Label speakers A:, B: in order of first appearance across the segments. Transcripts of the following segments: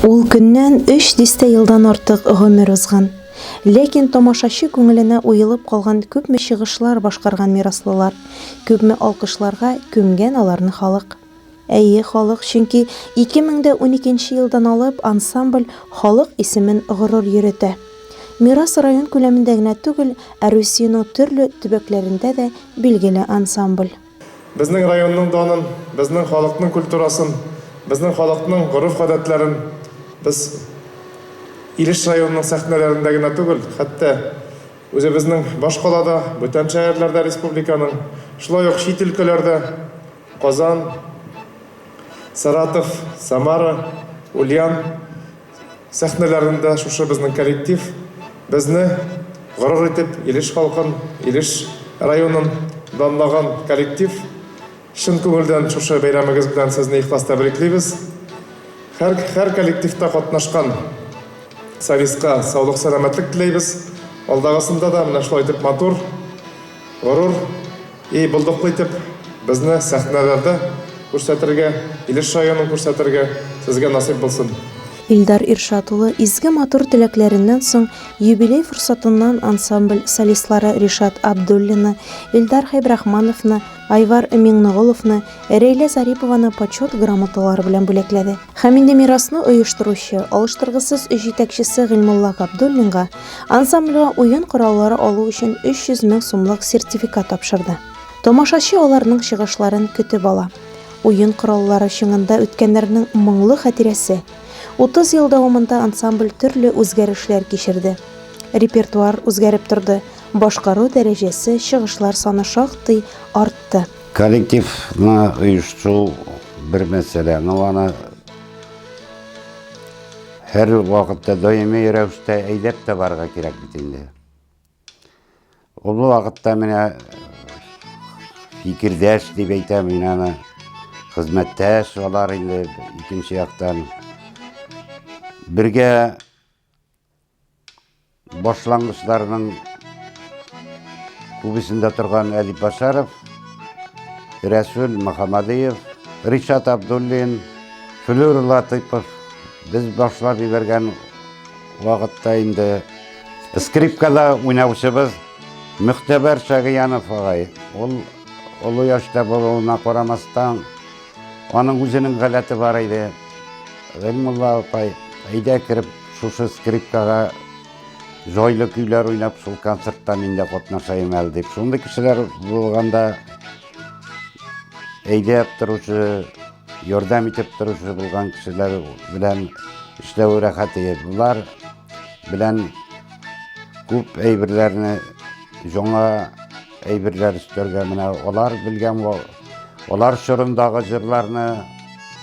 A: Ул көннән өч дистә елдан артык гомер узган. Ләкин тамашачы күңеленә уелып калган күпме чыгышлар башкарган мираслылар, күпме алкышларга күмгән аларны халык. Әйе, халык, чөнки 2012 елдан алып ансамбль халык исемен горур йөретә. Мирас район күләмендә генә түгел, ә Русиянең төрле төбәкләрендә дә билгеле ансамбль.
B: Безнең районның данын, безнең халыкның культурасын, безнең халыкның гореф-гадәтләрен без Илеш районының сәхнәләрендә генә түгел, хәтта үзебезнең башкалада, бүтән шәһәрләрдә республиканың, шулай ук чит өлкәләрдә, Казан, Саратов, Самара, Ульян сәхнәләрендә шушы безнең коллектив безне горур итеп, Илеш халкын, Илеш районын данлаган коллектив. Чын күңелдән шушы бәйрәмегез белән сезне ихлас тәбриклибез. Һәр, һәр коллективта катнашкан солистка саулык-сәламәтлек теләйбез. Алдагысында да менә шулай итеп матур, горур И булдыклы итеп безне сәхнәләрдә күрсәтергә, Илеш районын күрсәтергә сезгә насыйп булсын.
A: Илдар Иршат улы изге матур теләкләреннән соң юбилей форсатыннан ансамбль солистлары Ришат Абдуллинны, Илдар Хәйбрахмановны, Айвар Миңнеголовны, Рәйлә Зарипованы Почет грамоталары белән бүләкләде. Һәм инде Мирасны оештыручы, алыштыргысыз җитәкчесе Гыйльмулла Габдуллинга ансамбльгә уен кораллары алу өчен 300 мең сумлык сертификат тапшырды. Тамашачы аларның чыгышларын көтеп ала. Уен кораллары чыңында үткәннәрнең моңлы хатирәсе. 30 ел дәвамында ансамбль төрле үзгәрешләр кичерде. Репертуар үзгәреп торды, башкару дәрәҗәсе, чыгышлар саны шактый артты.
C: Коллективны оештыру бер мәсьәлә, но аны һәр вакытта даими рәвештә әйдәп тә барырга кирәк бит инде. Ул вакытта менә фикердәш дип әйтәм мин аны, хезмәттәш алар инде икенче яктан. Бергә Башлангычларның күбесендә торган Әдип Башаров, Рәсүл Мөхәммәдиев, Ришат Абдуллин, Флүр Латыйпов без башлап җибәргән вакытта инде скрипкада уйнаучыбыз Мөхтәбәр Шагиянов агай. Ул олы яшьтә булуына карамастан, аның үзенең галәте бар иде. Гыйльмулла апай, әйдә кереп Шушы скрипкага җайлы көйләр уйнап, шул концертта мин дә катнашайым әле дип. Шундый кешеләр булганда әйдәп торучы, ярдәм итеп торучы булган кешеләр белән эшләү рәхәт иде. Болар белән күп әйберләрне яңа әйберләр өстәргә менә алар белгән алар чорындагы җырларны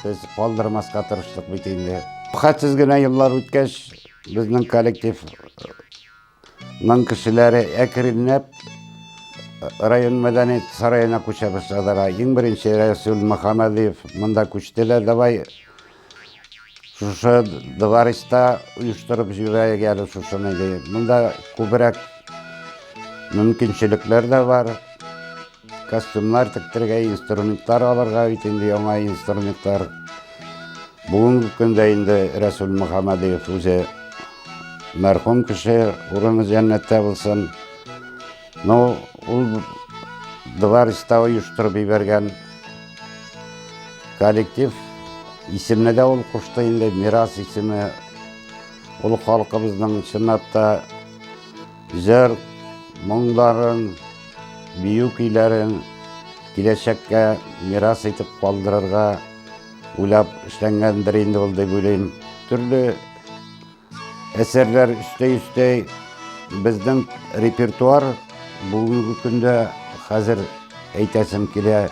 C: без калдырмаска тырыштык бит инде. Хәтсез генә еллар үткәч, безнең коллективның кешеләре әкренләп район мәдәният сараена күчә башладылар. Иң беренче Рәсүл Мөхәммәдиев монда күчте дә, давай шушы дворецта оештырып җибәрәйек әле шушыны ди. Монда күбрәк мөмкинчелекләр дә бар. Костюмнар тектерергә, инструментлар алырга бит инде яңа инструментлар. Бүгенге көндә инде Рәсүл Мөхәммәдиев үзе мәрхүм кеше, урыны җәннәттә булсын. Но ул дворецта оештырып җибәргән коллектив исемне дә ул кушты инде, Мирас исеме. Ул халкыбызның чынлап та җыр моңнарын, бию көйләрен киләчәккә мирас итеп калдырырга уйлап эшләнгәндер инде ул дип уйлыйм. Төрле Әсәрләр өстәй-өстәй безнең репертуар бүгенге көндә хәзер әйтәсем килә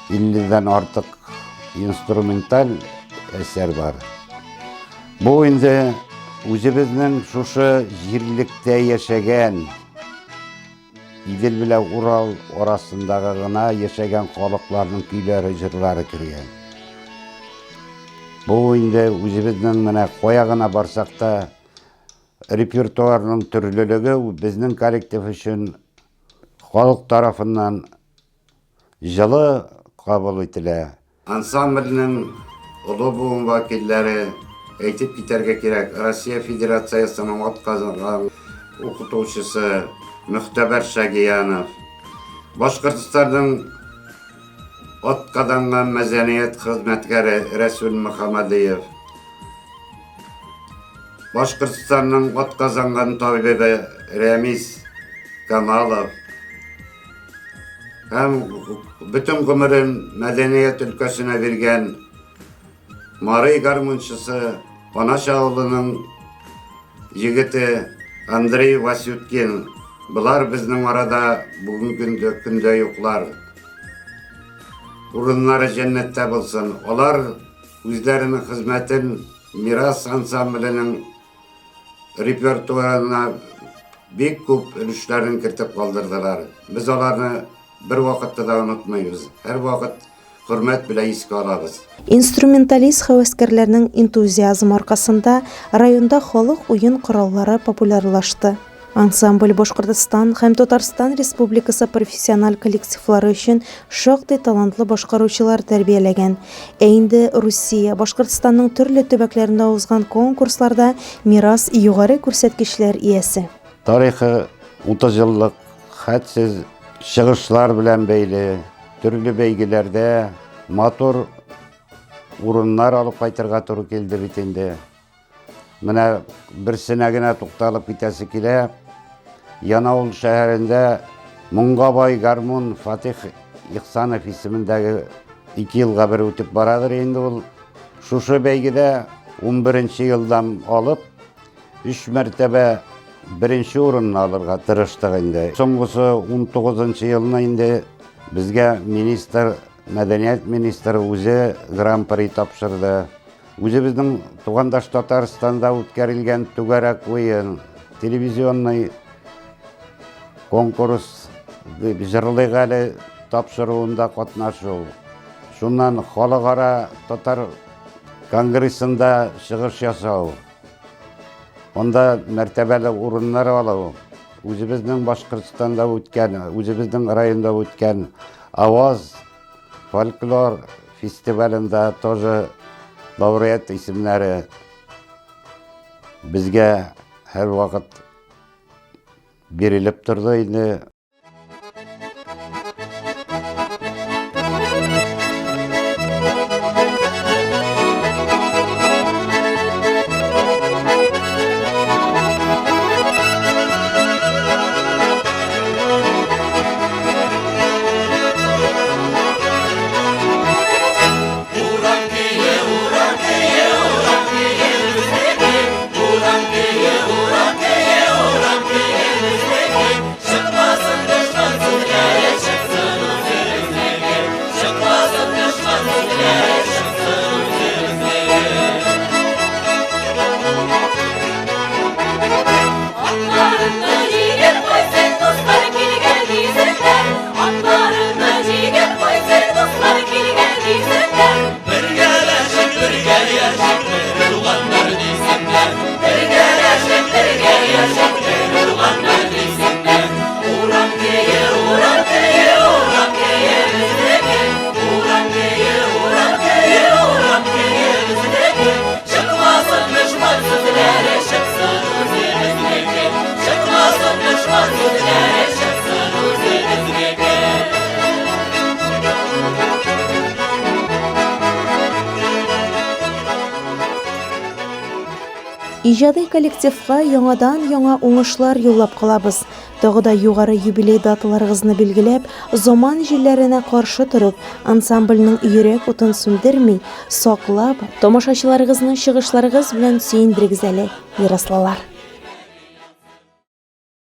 C: 50-дән артык инструменталь әсәр бар. Бу инде үзебезнең шушы җирлектә яшәгән Идел белән Урал арасындагы гына яшәгән халыкларның көйләре, җырлары кергән. Бу инде үзебезнең менә кая гына барсак та репертуарның төрлелеге безнең коллектив өчен халык тарафыннан җылы кабул ителә. Ансамбльнең олы буын вәкилләре Әйтеп китәргә кирәк, Россия Федерациясенең атказанган укытучысы Мөхтәбәр Шагиянов, Башкортстанның атказанган мәдәният хезмәткәре Рәсүл Мөхәммәдиев, Башкортстанның атказанган табибы Рәмис Камалов һәм бөтен гомерен мәдәният өлкәсенә биргән Марый гармунчысы, Панач авылының егете Андрей Васюткин. Болар безнең арада бүгенге көндә юклар. Урыннары җәннәттә булсын. Алар үзләренең хезмәтен Мирас ансамбленең репертуарына бик күп өлешләрен кертеп калдырдылар. Без аларны бер вакытта да онытмыйбыз. Һәрвакыт хөрмәт белән искә алабыз.
A: Инструменталист һәвәскәрләрнең энтузиазмы аркасында районда халык уен кораллары популярлашты. Ансамбль Башкортстан һәм Татарстан Республикасы профессиональ коллективлары өчен шактый талантлы башкаручылар тәрбияләгән. Ә инде Русия, Башкортстанның төрле төбәкләрендә узган конкурсларда Мирас югары күрсәткечләр иясе.
C: Тарихы 30 еллык хәтсез чыгышлар белән бәйле, төрле бәйгеләрдә матур урыннар алып кайтырга туры килде бит инде. Менә берсенә генә тукталып китәсе килә. Янаул шәһәрендә Моңга бай гармун Фатих Ихсанов исемендәге ике елга бер үтеп барадыр инде ул. Шушы бәйгедә 11 елдан алып өч мәртәбә беренче урынны алырга тырыштык инде. Соңгысы 19 елны инде безгә министр, мәдәният министры үзе гран-при тапшырды. Үзебезнең тугандаш Татарстанда үткәрелгән түгәрәк уен, телевизионный конкурс дип җырлыйк әле тапшыруында катнашу. Шуннан халыкара татар конгрессында чыгыш ясау. Анда мәртәбәле урыннар алу. Үзебезнең Башкортстанда үткән, үзебезнең районда үткән Аваз фольклор фестивалендә тоже лауреат исемнәре безгә һәрвакыт бирелеп торды инде.
A: Иҗади коллективка яңадан-яңа уңышлар юллап калабыз. Тагы да югары юбилей даталарыгызны билгеләп, заман җилләренә каршы торып, ансамбльнең йөрәк утын сүндерми, саклап, тамашачыларыгызны чыгышларыгыз белән сөендерегез әле, мираслылар!